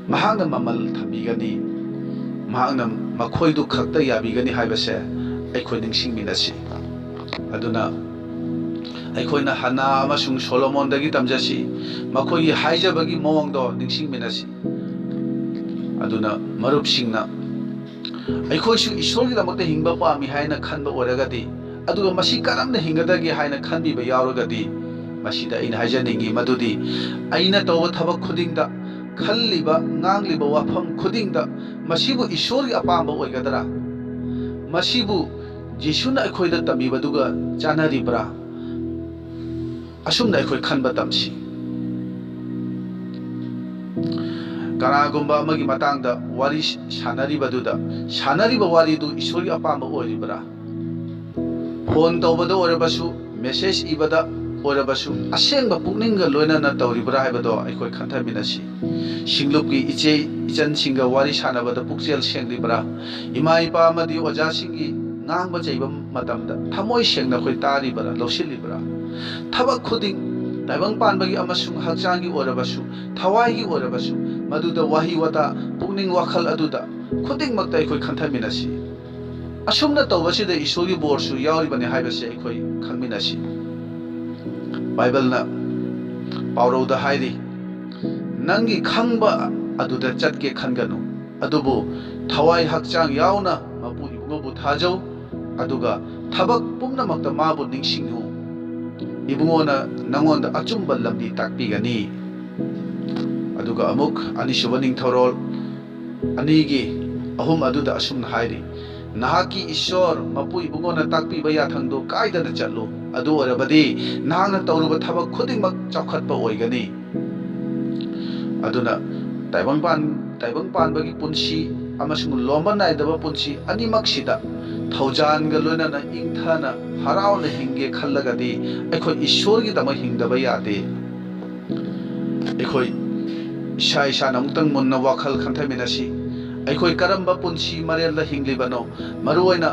ꯃꯍꯥꯛꯅ ꯃꯃꯜ ꯊꯝꯕꯤꯒꯅꯤ, ꯃꯍꯥꯛꯅ ꯃꯈꯣꯏꯗꯨ ꯈꯛꯇ ꯌꯥꯕꯤꯒꯅꯤ ꯍꯥꯏꯕꯁꯦ ꯑꯩꯈꯣꯏ ꯅꯤꯡꯁꯤꯡꯃꯤꯟꯅꯁꯤ꯫ ꯑꯗꯨꯅ ꯑꯩꯈꯣꯏꯅ ꯍꯟꯅꯥ ꯑꯃꯁꯨꯡ ꯁꯣꯂꯣꯃꯣꯟꯗꯒꯤ ꯇꯝꯖꯁꯤ, ꯃꯈꯣꯏꯒꯤ ꯍꯥꯏꯖꯕꯒꯤ ꯃꯑꯣꯡꯗꯣ ꯅꯤꯡꯁꯤꯡꯃꯤꯟꯅꯁꯤ꯫ ꯑꯗꯨꯅ ꯃꯔꯨꯞꯁꯤꯡꯅ ꯑꯩꯈꯣꯏꯁꯨ ꯏꯁꯣꯔꯒꯤꯗꯃꯛꯇ ꯍꯤꯡꯕ ꯄꯥꯝꯃꯤ ꯍꯥꯏꯅ ꯈꯟꯕ ꯑꯣꯏꯔꯒꯗꯤ, ꯑꯗꯨꯒ ꯃꯁꯤ ꯀꯔꯝꯅ ꯍꯤꯡꯒꯗꯒꯦ ꯍꯥꯏꯅ ꯈꯟꯕꯤꯕ ꯌꯥꯎꯔꯒꯗꯤ, ꯃꯁꯤꯗ ꯑꯩꯅ ꯍꯥꯏꯖꯅꯤꯡꯉꯤ ꯃꯗꯨꯗꯤ, ꯑꯩꯅ ꯇꯧꯕ ꯊꯕꯛ ꯈꯨꯗꯤꯡꯗ, ꯈꯜꯂꯤꯕ, ꯉꯥꯡꯂꯤꯕ ꯋꯥꯐꯝ ꯈꯨꯗꯤꯡꯗ ꯃꯁꯤꯕꯨ ꯏꯁꯣꯔꯒꯤ ꯑꯄꯥꯝꯕ ꯑꯣꯏꯒꯗ꯭ꯔꯥ? ꯃꯁꯤꯕꯨ ꯖꯤꯁꯨꯅ ꯑꯩꯈꯣꯏꯗ ꯇꯝꯕꯤꯕꯗꯨꯒ ꯆꯥꯟꯅꯔꯤꯕ꯭ꯔꯥ? ꯑꯁꯨꯝꯅ ꯑꯩꯈꯣꯏ ꯈꯟꯕ ꯇꯝꯁꯤ꯫ ꯀꯅꯥꯒꯨꯝꯕ ꯑꯃꯒꯤ ꯃꯇꯥꯡꯗ ꯋꯥꯔꯤ ꯁꯥꯟꯅꯔꯤꯕꯗꯨꯗ, ꯁꯥꯟꯅꯔꯤꯕ ꯋꯥꯔꯤꯗꯨ ꯏꯁꯣꯔꯒꯤ ꯑꯄꯥꯝꯕ ꯑꯣꯏꯔꯤꯕ꯭ꯔꯥ? ꯐꯣꯟ ꯇꯧꯕꯗ ꯑꯣꯏꯔꯕꯁꯨ, ꯃꯦꯁꯦꯖ ꯏꯕꯗ ꯑꯣꯏꯔꯕꯁꯨ, ꯑꯁꯦꯡꯕ ꯄꯨꯛꯅꯤꯡꯒ ꯂꯣꯏꯅꯅ ꯇꯧꯔꯤꯕ꯭ꯔꯥ ꯍꯥꯏꯕꯗꯣ ꯑꯩꯈꯣꯏ ꯈꯟꯊꯃꯤꯟꯅꯁꯤ꯫ ꯁꯤꯡꯂꯨꯞꯀꯤ ꯏꯆꯦ ꯏꯆꯟꯁꯤꯡꯒ ꯋꯥꯔꯤ ꯁꯥꯟꯅꯕꯗ ꯄꯨꯛꯆꯦꯜ ꯁꯦꯡꯂꯤꯕ꯭ꯔꯥ? ꯏꯃꯥ ꯏꯄꯥ ꯑꯃꯗꯤ ꯑꯣꯖꯥꯁꯤꯡꯒꯤ ꯉꯥꯡꯕ ꯆꯩꯕ ꯃꯇꯝꯗ ꯊꯃꯣꯏ ꯁꯦꯡꯅ ꯑꯩꯈꯣꯏ ꯇꯥꯔꯤꯕ꯭ꯔꯥ, ꯂꯧꯁꯤꯜꯂꯤꯕ꯭ꯔꯥ? ꯊꯕꯛ ꯈꯨꯗꯤꯡ, ꯇꯥꯏꯕꯪ ꯄꯥꯟꯕꯒꯤ ꯑꯃꯁꯨꯡ ꯍꯛꯆꯥꯡꯒꯤ ꯑꯣꯏꯔꯕꯁꯨ, ꯊꯋꯥꯏꯒꯤ ꯑꯣꯏꯔꯕꯁꯨ, ꯃꯗꯨꯗ ꯋꯥꯍꯩ ꯋꯥꯇꯥ, ꯄꯨꯛꯅꯤꯡ ꯋꯥꯈꯜ ꯑꯗꯨꯗ ꯈꯨꯗꯤꯡꯃꯛꯇ ꯑꯩꯈꯣꯏ ꯈꯟꯊꯃꯤꯟꯅꯁꯤ꯫ ꯑꯁꯨꯝꯅ ꯇꯧꯕꯁꯤꯗ ꯏꯁꯣꯔꯒꯤ ꯕꯣꯔꯁꯨ ꯌꯥꯎꯔꯤꯕꯅꯤ ꯍꯥꯏꯕꯁꯤ ꯑꯩꯈꯣꯏ ꯈꯪꯃꯤꯟꯅꯁꯤ꯫ ꯕꯥꯏꯕꯜꯅ ꯄꯥꯎꯔꯧꯗ ꯍꯥꯏꯔꯤ, "ꯅꯪꯒꯤ ꯈꯪꯕ ꯑꯗꯨꯗ ꯆꯠꯀꯦ ꯈꯟꯒꯅꯨ, ꯑꯗꯨꯕꯨ ꯊꯋꯥꯏ ꯍꯛꯆꯥꯡ ꯌꯥꯎꯅ ꯃꯄꯨ ꯏꯕꯨꯡꯉꯣꯕꯨ ꯊꯥꯖꯧ, ꯑꯗꯨꯒ ꯊꯕꯛ ꯄꯨꯝꯅꯃꯛꯇ ꯃꯥꯕꯨ ꯅꯤꯡꯁꯤꯡꯉꯨ꯫ ꯏꯕꯨꯡꯉꯣꯅ ꯅꯪꯉꯣꯟꯗ ꯑꯆꯨꯝꯕ ꯂꯝꯕꯤ ꯇꯥꯛꯄꯤꯒꯅꯤ꯫" ꯑꯗꯨꯒ ꯑꯃꯨꯛ ꯑꯅꯤꯁꯨꯕ ꯅꯤꯡꯊꯧꯔꯣꯜ ꯑꯅꯤꯒꯤ ꯑꯍꯨꯝ ꯑꯗꯨꯗ ꯑꯁꯨꯝꯅ ꯍꯥꯏꯔꯤ, "ꯅꯍꯥꯛꯀꯤ ꯏꯁꯣꯔ ꯃꯄꯨ ꯏꯕꯨꯡꯉꯣꯅ ꯇꯥꯛꯄꯤꯕ ꯌꯥꯊꯪꯗꯨ ꯀꯥꯏꯗꯅ ꯆꯠꯂꯨ, ꯑꯗꯨ ꯑꯣꯏꯔꯕꯗꯤ ꯅꯍꯥꯛꯅ ꯇꯧꯔꯨꯕ ꯊꯕꯛ ꯈꯨꯗꯤꯡꯃꯛ ꯆꯥꯎꯈꯠꯄ ꯑꯣꯏꯒꯅꯤ꯫" ꯑꯗꯨꯅ ꯇꯥꯏꯕꯪ ꯄꯥꯟ-, ꯇꯥꯏꯕꯪ ꯄꯥꯟꯕꯒꯤ ꯄꯨꯟꯁꯤ ꯑꯃꯁꯨꯡ ꯂꯣꯝꯕ ꯅꯥꯏꯗꯕ ꯄꯨꯟꯁꯤ ꯑꯅꯤꯃꯛꯁꯤꯗ ꯊꯧꯖꯥꯟꯒ ꯂꯣꯏꯅꯅ ꯏꯪꯊꯅ ꯍꯔꯥꯎꯅ ꯍꯤꯡꯒꯦ ꯈꯜꯂꯒꯗꯤ ꯑꯩꯈꯣꯏ ꯏꯁꯣꯔꯒꯤꯗꯃꯛ ꯍꯤꯡꯗꯕ ꯌꯥꯗꯦ꯫ ꯑꯩꯈꯣꯏ ꯏꯁꯥ ꯏꯁꯥꯅ ꯑꯃꯨꯛꯇꯪ ꯃꯨꯟꯅ ꯋꯥꯈꯜ ꯈꯟꯊꯃꯤꯟꯅꯁꯤ꯫ ꯑꯩꯈꯣꯏ ꯀꯔꯝꯕ ꯄꯨꯟꯁꯤ ꯃꯔꯦꯜꯗ ꯍꯤꯡꯂꯤꯕꯅꯣ? ꯃꯔꯨꯑꯣꯏꯅ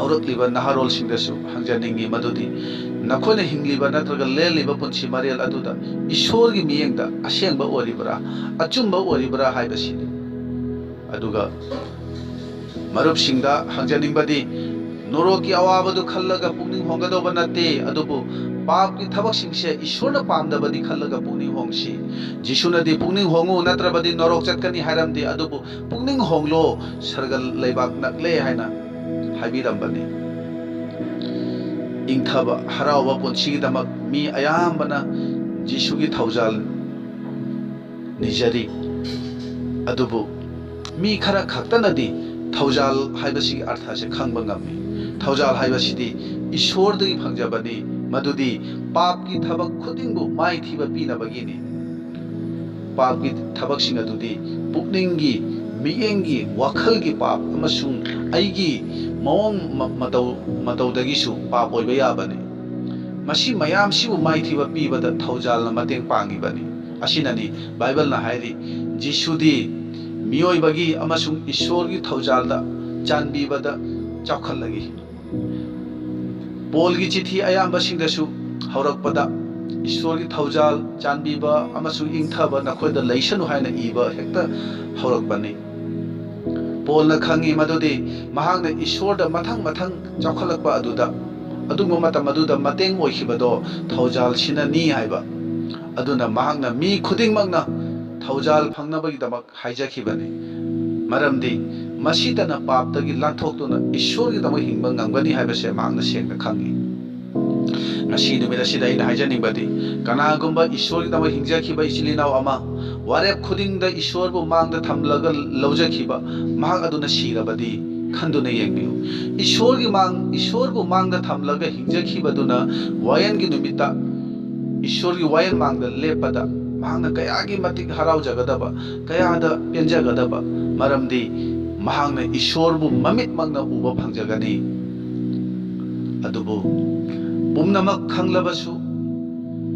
ꯍꯧꯔꯛꯂꯤꯕ ꯅꯍꯥꯔꯣꯜꯁꯤꯡꯗꯁꯨ ꯍꯪꯖꯅꯤꯡꯉꯤ ꯃꯗꯨꯗꯤ, ꯅꯈꯣꯏꯅ ꯍꯤꯡꯂꯤꯕ ꯅꯠꯇ꯭ꯔꯒ ꯂꯦꯜꯂꯤꯕ ꯄꯨꯟꯁꯤ ꯃꯔꯦꯜ ꯑꯗꯨꯗ ꯏꯁꯣꯔꯒꯤ ꯃꯤꯠꯌꯦꯡꯗ ꯑꯁꯦꯡꯕ ꯑꯣꯏꯔꯤꯕ꯭ꯔꯥ, ꯑꯆꯨꯝꯕ ꯑꯣꯏꯔꯤꯕ꯭ꯔꯥ ꯍꯥꯏꯕꯁꯤꯅꯤ꯫ ꯑꯗꯨꯒ ꯃꯔꯨꯞꯁꯤꯡꯗ ꯍꯪꯖꯅꯤꯡꯕꯗꯤ, ꯅꯣꯔꯣꯛꯀꯤ ꯑꯋꯥꯕꯗꯨ ꯈꯜꯂꯒ ꯄꯨꯛꯅꯤꯡ ꯍꯣꯡꯒꯗꯧꯕ ꯅꯠꯇꯦ, ꯑꯗꯨꯕꯨ ꯄꯥꯞꯀꯤ ꯊꯕꯛꯁꯤꯡꯁꯦ ꯏꯁꯣꯔꯅ ꯄꯥꯝꯗꯕꯅꯤ ꯈꯜꯂꯒ ꯄꯨꯛꯅꯤꯡ ꯍꯣꯡꯁꯤ꯫ ꯖꯤꯁꯨꯅꯗꯤ "ꯄꯨꯛꯅꯤꯡ ꯍꯣꯡꯉꯨ, ꯅꯠꯇ꯭ꯔꯕꯗꯤ ꯅꯣꯔꯣꯛ ꯆꯠꯀꯅꯤ" ꯍꯥꯏꯔꯝꯗꯦ, ꯑꯗꯨꯕꯨ "ꯄꯨꯛꯅꯤꯡ ꯍꯣꯡꯂꯣ, ꯁꯔꯒ ꯂꯩꯕꯥꯛ ꯅꯛꯂꯦ" ꯍꯥꯏꯅ ꯍꯥꯏꯕꯤꯔꯝꯕꯅꯤ꯫ ꯏꯪꯊꯕ, ꯍꯔꯥꯎꯕ ꯄꯨꯟꯁꯤꯒꯤꯗꯃꯛ ꯃꯤ ꯑꯌꯥꯝꯕꯅ ꯖꯤꯁꯨꯒꯤ ꯊꯧꯖꯥꯜ ꯅꯤꯖꯔꯤ꯫ ꯑꯗꯨꯕꯨ ꯃꯤ ꯈꯔ ꯈꯛꯇꯅꯗꯤ ꯊꯧꯖꯥꯜ ꯍꯥꯏꯕꯁꯤꯒꯤ ꯑꯔꯊꯁꯦ ꯈꯪꯕ ꯉꯝꯃꯤ꯫ ꯊꯧꯖꯥꯜ ꯍꯥꯏꯕꯁꯤꯗꯤ ꯏꯁꯣꯔꯗꯒꯤ ꯐꯪꯖꯕꯅꯤ, ꯃꯗꯨꯗꯤ ꯄꯥꯞꯀꯤ ꯊꯕꯛ ꯈꯨꯗꯤꯡꯕꯨ ꯃꯥꯏꯊꯤꯕ ꯄꯤꯅꯕꯒꯤꯅꯤ꯫ ꯄꯥꯞꯀꯤ ꯊꯕꯛꯁꯤꯡ ꯑꯗꯨꯗꯤ ꯄꯨꯛꯅꯤꯡꯒꯤ, ꯃꯤꯠꯌꯦꯡꯒꯤ, ꯋꯥꯈꯜꯒꯤ ꯄꯥꯞ ꯑꯃꯁꯨꯡ ꯑꯩꯒꯤ ꯃꯑꯣꯡ ꯃ-, ꯃꯇꯧ, ꯃꯇꯧꯗꯒꯤꯁꯨ ꯄꯥꯞ ꯑꯣꯏꯕ ꯌꯥꯕꯅꯤ꯫ ꯃꯁꯤ ꯃꯌꯥꯝꯁꯤꯕꯨ ꯃꯥꯏꯊꯤꯕ ꯄꯤꯕꯗ ꯊꯧꯖꯥꯜꯅ ꯃꯇꯦꯡ ꯄꯥꯡꯉꯤꯕꯅꯤ꯫ ꯑꯁꯤꯅꯅꯤ ꯕꯥꯏꯕꯜꯅ ꯍꯥꯏꯔꯤ, "ꯖꯤꯁꯨꯗꯤ ꯃꯤꯑꯣꯏꯕꯒꯤ ꯑꯃꯁꯨꯡ ꯏꯁꯣꯔꯒꯤ ꯊꯧꯖꯥꯜꯗ ꯆꯥꯟꯕꯤꯕꯗ ꯆꯥꯎꯈꯠꯂꯛꯏ"꯫ ꯄꯣꯜꯒꯤ ꯆꯤꯊꯤ ꯑꯌꯥꯝꯕꯁꯤꯡꯗꯁꯨ ꯍꯧꯔꯛꯄꯗ "ꯏꯁꯣꯔꯒꯤ ꯊꯧꯖꯥꯜ, ꯆꯥꯟꯕꯤꯕ ꯑꯃꯁꯨꯡ ꯏꯪꯊꯕ ꯅꯈꯣꯏꯗ ꯂꯩꯁꯅꯨ" ꯍꯥꯏꯅ ꯏꯕ ꯍꯦꯛꯇ ꯍꯧꯔꯛꯄꯅꯤ꯫ ꯄꯣꯜꯅ ꯈꯪꯉꯤ ꯃꯗꯨꯗꯤ ꯃꯍꯥꯛꯅ ꯏꯁꯣꯔꯗ ꯃꯊꯪ ꯃꯊꯪ ꯆꯥꯎꯈꯠꯂꯛꯄ ꯑꯗꯨꯗ, ꯑꯗꯨꯒꯨꯝꯕ ꯃꯇꯝ ꯑꯗꯨꯗ ꯃꯇꯦꯡ ꯑꯣꯏꯈꯤꯕꯗꯣ ꯊꯧꯖꯥꯜꯁꯤꯅꯅꯤ ꯍꯥꯏꯕ꯫ ꯑꯗꯨꯅ ꯃꯍꯥꯛꯅ ꯃꯤ ꯈꯨꯗꯤꯡꯃꯛꯅ ꯊꯧꯖꯥꯜ ꯐꯪꯅꯕꯒꯤꯗꯃꯛ ꯍꯥꯏꯖꯈꯤꯕꯅꯤ꯫ ꯃꯔꯝꯗꯤ ꯃꯁꯤꯇꯅ ꯄꯥꯞꯇꯒꯤ ꯂꯥꯟꯊꯣꯛꯇꯨꯅ ꯏꯁꯣꯔꯒꯤꯗꯃꯛ ꯍꯤꯡꯕ ꯉꯝꯒꯅꯤ ꯍꯥꯏꯕꯁꯦ ꯃꯍꯥꯛꯅ ꯁꯦꯡꯅ ꯈꯪꯏ꯫ ꯉꯁꯤ ꯅꯨꯃꯤꯠ ꯑꯁꯤꯗ ꯑꯩꯅ ꯍꯥꯏꯖꯅꯤꯡꯕꯗꯤ, ꯀꯅꯥꯒꯨꯝꯕ ꯏꯁꯣꯔꯒꯤꯗꯃꯛ ꯍꯤꯡꯖꯈꯤꯕ ꯏꯆꯤꯜ ꯏꯅꯥꯎ ꯑꯃ ꯋꯥꯔꯦꯞ ꯈꯨꯗꯤꯡꯗ ꯏꯁꯣꯔꯕꯨ ꯃꯥꯡꯗ ꯊꯝꯂꯒ ꯂꯧꯖꯈꯤꯕ ꯃꯍꯥꯛ ꯑꯗꯨꯅ ꯁꯤꯔꯕꯗꯤ, ꯈꯟꯗꯨꯅ ꯌꯦꯡꯕꯤꯌꯨ꯫ ꯏꯁꯣꯔꯒꯤ ꯃꯥꯡ-, ꯏꯁꯣꯔꯕꯨ ꯃꯥꯡꯗ ꯊꯝꯂꯒ ꯍꯤꯡꯖꯈꯤꯕꯗꯨꯅ ꯋꯥꯌꯦꯜꯒꯤ ꯅꯨꯃꯤꯠꯇ ꯏꯁꯣꯔꯒꯤ ꯋꯥꯌꯦꯜ ꯃꯥꯡꯗ ꯂꯦꯞꯄꯗ ꯃꯍꯥꯛꯅ ꯀꯌꯥꯒꯤ ꯃꯇꯤꯛ ꯍꯔꯥꯎꯖꯒꯗꯕ, ꯀꯌꯥꯗ ꯄꯦꯟꯖꯒꯗꯕ, ꯃꯔꯝꯗꯤ ꯃꯍꯥꯛꯅ ꯏꯁꯣꯔꯕꯨ ꯃꯃꯤꯠꯃꯛꯅ ꯎꯕ ꯐꯪꯖꯒꯅꯤ꯫ ꯑꯗꯨꯕꯨ ꯄꯨꯝꯅꯃꯛ ꯈꯪꯂꯕꯁꯨ,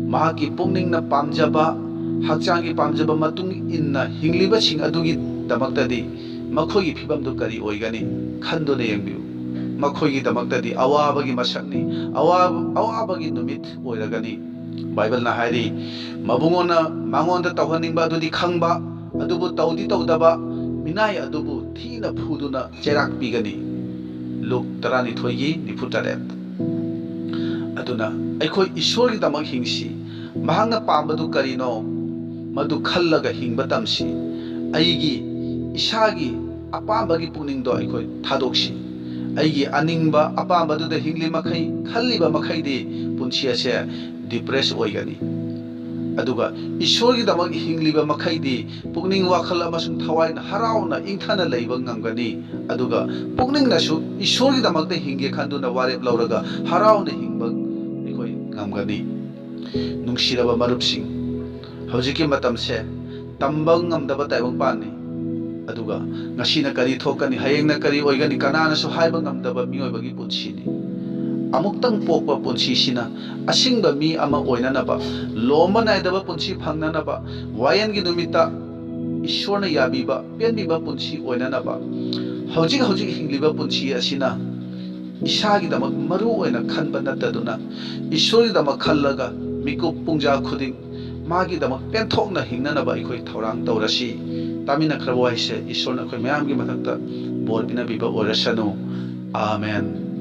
ꯃꯍꯥꯛꯀꯤ ꯄꯨꯛꯅꯤꯡꯅ ꯄꯥꯝꯖꯕ, ꯍꯛꯆꯥꯡꯒꯤ ꯄꯥꯝꯖꯕ ꯃꯇꯨꯡ ꯏꯟꯅ ꯍꯤꯡꯂꯤꯕꯁꯤꯡ ꯑꯗꯨꯒꯤꯗꯃꯛꯇꯗꯤ ꯃꯈꯣꯏꯒꯤ ꯐꯤꯕꯝꯗꯨ ꯀꯔꯤ ꯑꯣꯏꯒꯅꯤ? ꯈꯟꯗꯨꯅ ꯌꯦꯡꯕꯤꯌꯨ꯫ ꯃꯈꯣꯏꯒꯤꯗꯃꯛꯇꯗꯤ ꯑꯋꯥꯕꯒꯤ ꯃꯁꯛꯅꯤ, ꯑꯋꯥꯕ, ꯑꯋꯥꯕꯒꯤ ꯅꯨꯃꯤꯠ ꯑꯣꯏꯔꯒꯅꯤ꯫ ꯕꯥꯏꯕꯜꯅ ꯍꯥꯏꯔꯤ, ꯃꯕꯨꯡꯉꯣꯅ ꯃꯉꯣꯟꯗ ꯇꯧꯍꯟꯅꯤꯡꯕ ꯑꯗꯨꯗꯤ ꯈꯪꯕ, ꯑꯗꯨꯕꯨ ꯇꯧꯗꯤ ꯇꯧꯗꯕ ꯃꯤꯅꯥꯏ ꯑꯗꯨꯕꯨ ꯊꯤꯅ ꯐꯨꯗꯨꯅ ꯆꯩꯔꯥꯛ ꯄꯤꯒꯅꯤ꯫ ꯂꯨꯛ ꯇꯔꯥꯅꯤꯊꯣꯏꯒꯤ ꯅꯤꯐꯨ ꯇꯔꯦꯠ꯫ ꯑꯗꯨꯅ ꯑꯩꯈꯣꯏ ꯏꯁꯣꯔꯒꯤꯗꯃꯛ ꯍꯤꯡꯁꯤ꯫ ꯃꯍꯥꯛꯅ ꯄꯥꯝꯕꯗꯨ ꯀꯔꯤꯅꯣ, ꯃꯗꯨ ꯈꯜꯂꯒ ꯍꯤꯡꯕ ꯇꯝꯁꯤ꯫ ꯑꯩꯒꯤ ꯏꯁꯥꯒꯤ ꯑꯄꯥꯝꯕꯒꯤ ꯄꯨꯛꯅꯤꯡꯗꯣ ꯑꯩꯈꯣꯏ ꯊꯥꯗꯣꯛꯁꯤ꯫ ꯑꯩꯒꯤ ꯑꯅꯤꯡꯕ ꯑꯄꯥꯝꯕꯗꯨꯗ ꯍꯤꯡꯂꯤ ꯃꯈꯩ, ꯈꯜꯂꯤꯕ ꯃꯈꯩꯗꯤ ꯄꯨꯟꯁꯤ ꯑꯁꯦ ꯗꯤꯄ꯭ꯔꯦꯁ ꯑꯣꯏꯒꯅꯤ꯫ ꯑꯗꯨꯒ ꯏꯁꯣꯔꯒꯤꯗꯃꯛ ꯍꯤꯡꯂꯤꯕ ꯃꯈꯩꯗꯤ ꯄꯨꯛꯅꯤꯡ ꯋꯥꯈꯜ ꯑꯃꯁꯨꯡ ꯊꯋꯥꯏꯅ ꯍꯔꯥꯎꯅ ꯏꯪꯊꯅ ꯂꯩꯕ ꯉꯝꯒꯅꯤ꯫ ꯑꯗꯨꯒ ꯄꯨꯛꯅꯤꯡꯅꯁꯨ ꯏꯁꯣꯔꯒꯤꯗꯃꯛꯇ ꯍꯤꯡꯒꯦ ꯈꯟꯗꯨꯅ ꯋꯥꯔꯦꯞ ꯂꯧꯔꯒ ꯍꯔꯥꯎꯅ ꯍꯤꯡꯕ ꯑꯩꯈꯣꯏ ꯉꯝꯒꯅꯤ꯫ ꯅꯨꯡꯁꯤꯔꯕ ꯃꯔꯨꯞꯁꯤꯡ, ꯍꯧꯖꯤꯛꯀꯤ ꯃꯇꯝꯁꯦ ꯇꯝꯕ ꯉꯝꯗꯕ ꯇꯥꯏꯕꯪꯄꯥꯟꯅꯤ꯫ ꯑꯗꯨꯒ ꯉꯁꯤꯅ ꯀꯔꯤ ꯊꯣꯛꯀꯅꯤ, ꯍꯌꯦꯡꯅ ꯀꯔꯤ ꯑꯣꯏꯒꯅꯤ, ꯀꯅꯥꯅꯁꯨ ꯍꯥꯏꯕ ꯉꯝꯗꯕ ꯃꯤꯑꯣꯏꯕꯒꯤ ꯄꯨꯟꯁꯤꯅꯤ꯫ ꯑꯃꯨꯛꯇꯪ ꯄꯣꯛꯄ ꯄꯨꯟꯁꯤꯁꯤꯅ ꯑꯁꯤꯡꯕ ꯃꯤ ꯑꯃ ꯑꯣꯏꯅꯅꯕ, ꯂꯣꯝꯕ ꯅꯥꯏꯗꯕ ꯄꯨꯟꯁꯤ ꯐꯪꯅꯅꯕ, ꯋꯥꯌꯦꯜꯒꯤ ꯅꯨꯃꯤꯠꯇ ꯏꯁꯣꯔꯅ ꯌꯥꯕꯤꯕ, ꯄꯦꯟꯕꯤꯕ ꯄꯨꯟꯁꯤ ꯑꯣꯏꯅꯅꯕ, ꯍꯧꯖꯤꯛ ꯍꯧꯖꯤꯛ ꯍꯤꯡꯂꯤꯕ ꯄꯨꯟꯁꯤ ꯑꯁꯤꯅ ꯏꯁꯥꯒꯤꯗꯃꯛ ꯃꯔꯨ ꯑꯣꯏꯅ ꯈꯟꯕ ꯅꯠꯇꯗꯨꯅ, ꯏꯁꯣꯔꯒꯤꯗꯃꯛ ꯈꯜꯂꯒ ꯃꯤꯀꯨꯞ ꯄꯨꯡꯖꯥ ꯈꯨꯗꯤꯡ ꯃꯥꯒꯤꯗꯃꯛ ꯄꯦꯟꯊꯣꯛꯅ ꯍꯤꯡꯅꯅꯕ ꯑꯩꯈꯣꯏ ꯊꯧꯔꯥꯡ ꯇꯧꯔꯁꯤ꯫ ꯇꯥꯃꯤꯟꯅꯈ꯭ꯔꯕ ꯋꯥꯍꯩꯁꯦ ꯏꯁꯣꯔꯅ ꯑꯩꯈꯣꯏ ꯃꯌꯥꯝꯒꯤ ꯃꯊꯛꯇ ꯕꯣꯔ ꯄꯤꯅꯕꯤꯕ ꯑꯣꯏꯔꯁꯅꯨ꯫ ꯑꯥꯃꯦꯟ꯫